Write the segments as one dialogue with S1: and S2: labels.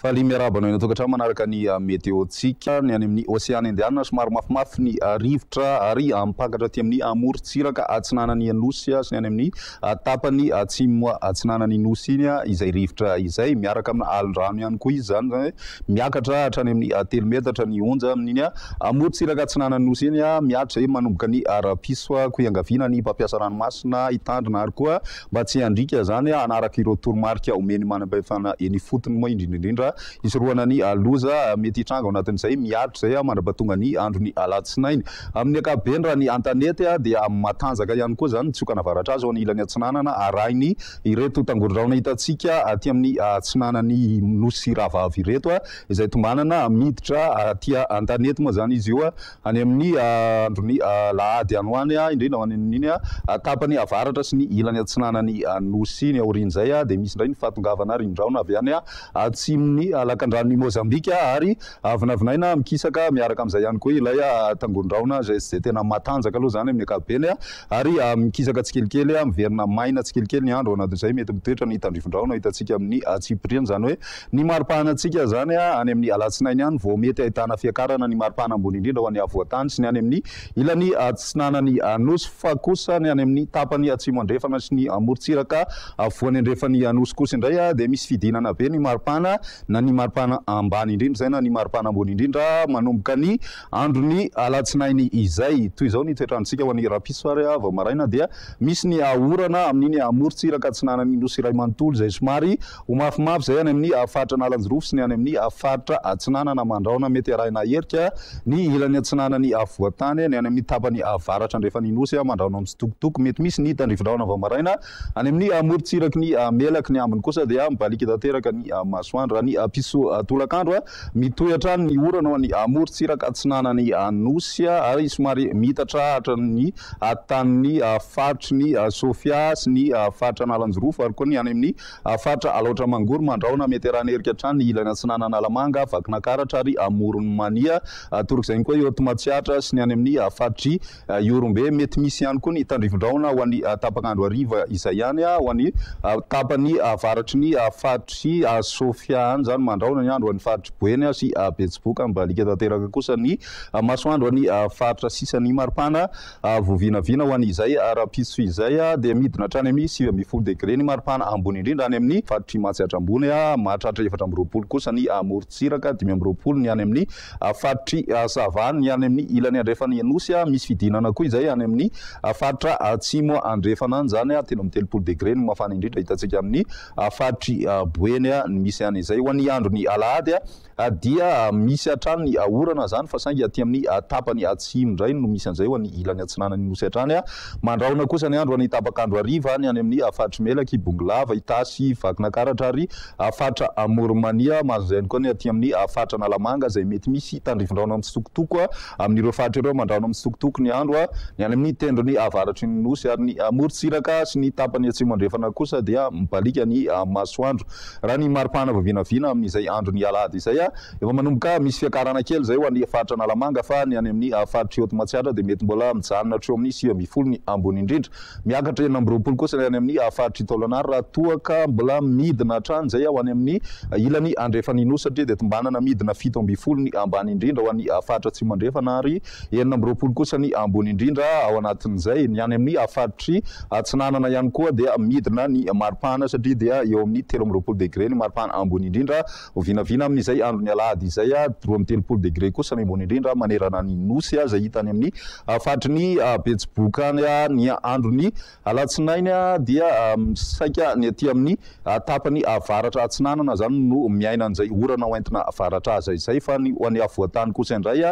S1: Faly miarahaba anao eny an-tokantrano manaraka ny météo-ntsika. Ny any amin'ny Oseana Indiana somary mafimafy ny rivotra ary mipakatra aty amin'ny morontsiraka atsinanan'ny Nosy sy ny any amin'ny tapany atsimo atsinanan'ny Nosy iny izay rivotra izay. Miaraka amina alon-drano ihany koa izy izany, izany hoe miakatra hatrany amin'ny 3 metatra ny onja amin'iny morontsiraka atsinanan'ny Nosy iny. Mihatra izay manomboka ny rahampitso koa iangaviana ny mpampiasa ranomasina hitandrina ary koa Mba tsy handriaka izany hanaraka ireo toromarika omen'ny manam-pahefana eny ifotony moa indrindra indrindra hisorohana ny loza mety hitranga ao anatin'izay miaritra izay mandra-pahatonga ny andron'ny alatsinainy. Amin'ny ankapobeny raha ny an-tanety dia matanjaka ihany koa izany ny tsiokan'avaratra azy ao amin'ny ilany atsinanana arahiny ireto tangoron-drahona hitantsika aty amin'ny atsinanan'ny nosy rahavavy ireto izay tombanana miditra aty an-tanety moa izany izy io Any amin'ny andron'ny alahady any ho any, indrindra ho any amin'iny tapany avaratra sy ny ilany atsinanan'ny Nosy iny. Aorian'izay dia misy indray ny fahatongavana rindraona avy any atsimon'ny lakandranon'i Mozambika ary vinavinaina mikisaka miaraka amin'izay ihany koa ilay tangoron-drahona izay tsy dia tena matanjaka aloha izany amin'ny ankapobeny ary mikisaka tsikelikely, miverina maina tsikelikely ny andro ao anatin'izay mety mitoetra ny tandrifin-drahona hitantsika amin'ny antsipiriany. Izany hoe Ny mari-pahanantsika izany any amin'ny alatsinainy any vao mety ahitana fiakarana ny mari-pahana ambony indrindra ho an'ny afovoan-tany sy ny any amin'ny ilany atsinanan'ny Nosy fa kosa ny any amin'ny tapany atsimo andrefana sy ny morontsiraka afovoany andrefan'ny Nosy kosa indray dia misy fidinana be ny mari-pahana na ny mari-pahana ambany indrindra izay na ny mari-pahana ambony indrindra manomboka ny andron'ny alatsinainy izay. Toy izao ny toetr'androntsika ho an'ny rahampitso ary vao maraina dia misy ny orana amin'iny morontsiraka atsinanan'ny Nosy iray manontolo izay somary Ho mafimafy izay any amin'ny faritra Analanjirofo sy ny any amin'ny faritra Atsinanana. Mandrahona mety arahina herika ny ilany atsinanan'ny afovoan-tany, ny any amin'ny tapany avaratra andrefan'ny Nosy. Mandrahona mitsitokotoko. Mety misy ny tandrifindrahona vao maraina any amin'ny morontsiraky ny Melaky. Ny ambiny kosa dia mibaliaka tanteraka ny masoandro. Raha ny piso tolakandro, mitohy hatrany ny orana ho an'ny morontsiraka atsinanan'ny Nosy ary somary miitatra hatrany tanin'ny faritry ny Sofia sy ny faritra Analanjirofo ary koa ny any amin'ny faritra Alaotra Mangoro, Mandrahona, Meteran'Erika hatrany ny ilany atsinanan'Analamanga, Vakinakaratra ary Amoron'i Mania. Toraka izay koa eo Matsiatra sy ny any amin'ny faritr'i Ihorombe. Mety misy ihany koa ny tandrifindrahona ho an'ny tapak'andro hariva izay ihany ho an'ny tapany avaratry ny faritr'i Sofia any izany. Mandrahona ny andro ho an'ny faritr'i Boeny sy Betsiboka. Mibaliaka tanteraka kosa ny Masoandro any faritra sisan'ny maripana voavinavina ho an'izay rahampitso izay dia midina hatrany amin'ny 19 degre ny maripana ambony indrindra any amin'ny faritr'i Matsiatra Ambony, mahatratra 24 kosa ny amorontsiraka, 25 ny any amin'ny faritr'i Sava, ny any amin'ny ilany andrefan'ny Nosy misy fidinana koa izay any amin'ny faritra atsimo andrefana any izany, 33 degre no mafana indrindra hitantsika amin'ny faritr'i Boeny ny misy any izay. Ho an'ny andron'ny alahady dia misy hatrany ny orana izany fa saingy aty amin'ny tapany atsimo indray no misy an'izay ho an'ny ilany atsinanan'ny Nosy hatrany. Mandrahona kosa ny andro any tapak'andro hariva any any amin'ny faritr'i Melaky, Bongolava, Itasy, Vakinakaratra ary faritra Amoron'i Mania. Mahazo izay ihany koa ny aty amin'ny faritra Analamanga izay mety misy tandrifindrahona mitsitokotoko amin'ireo faritra ireo. Mandrahona mitsitokotoko ny andro ny any amin'ny tendrony avaratry ny Nosy ary ny morontsiraka sy ny tapany atsimo andrefana kosa dia mibaliaka ny masoandro. Raha ny maripana vao vinavina amin'izay andron'ny alahady izay, efa manomboka misy fiakarana kely izay ho an'ny faritra Analamanga fa ny any amin'ny faritr'i Haute Matsiatra dia mety mbola mijanona hatreo amin'ny 19 ny ambony indrindra. Miakatra 26 kosa ny any amin'ny faritr'i Taolagnaro raha toa ka mbola midina hatrany izay ho any amin'ny ilany andrefan'ny Nosy satria dia tombanana midina 17 ny ambany indrindra ho an'ny faritra Atsimo Andrefana ary 26 kosa ny ambony indrindra ao anatin'izay. Ny any amin'ny faritr'i Atsinanana ihany koa dia midina ny maripana satria dia eo amin'ny 23 degre ny maripana ambony indrindra. Ho vinavina amin'izay andron'ny alahady izay, 32 degre kosa ny ambony indrindra manerana ny Nosy izay hita any amin'ny faritry ny Betsiboka any. Ny andron'ny alatsinainy dia saika ny aty amin'ny tapany avaratra atsinanana izany no miaina an'izay orana ho entina avaratra aza izay fa ny ho an'ny afovoan-tany kosa indray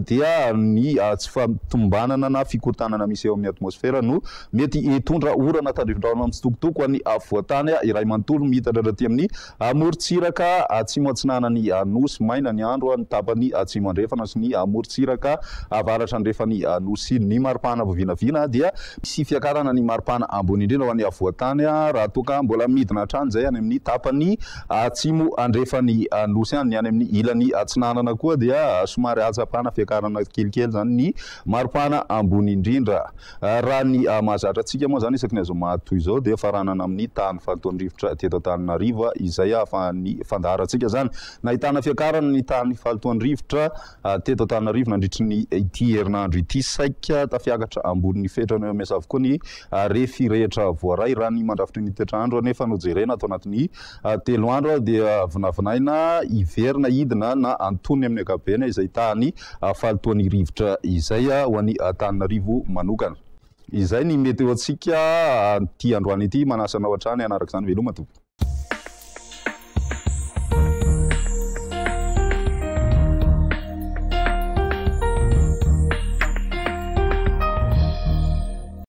S1: dia ny tsy fahatomombanana na fikorontanana misy eo amin'ny atmosfera no mety hitondra orana tandrifin-drahona mitsitokotoko ho an'ny afovoan-tany iray manontolo miitatra hatraty amin'ny morontsiraka atsimo atsinanan'ny Nosy. Maina ny andro any tapany atsimo andrefana sy ny morontsiraka avaratra andrefan'ny Nosy. Ny maripana vao vinavina dia misy fiakarana ny maripana ambony indrindra ho an'ny afovoan-tany raha toa ka mbola midina hatrany izay any amin'ny tapany atsimo andrefan'ny Nosy any. Ny any amin'ny ilany atsinanana koa dia somary ahatsapana fiakarana kelikely izany ny maripana ambony indrindra. Raha ny mahazatra antsika moa izany isaky ny zoma toy izao dia faranana amin'ny tahan'ny fahalotoan'ny rivotra teto Antananarivo izay ahafahan'ny fanjakana. fandaharantsika izany. Nahitana fiakarana ny tahan'ny fahalotoan'ny rivotra teto Antananarivo nandritry ny ity herinandro ity. Saika tafiakatra ambonin'ny fetran'ny OMS avokoa ny refy rehetra voaray. Raha ny mandrafitry ny toetr'andro anefa no jerena ato anatin'ny 3 andro dia vinavinaina hiverina hidina na antonony amin'ny ankapobeny izay tahan'ny fahalotoan'ny rivotra izay ho an'i Antananarivo manokana. Izay ny meteo antsika ity androany ity. Manasa anao hatrany hanaraka izany. Veloma tompoko.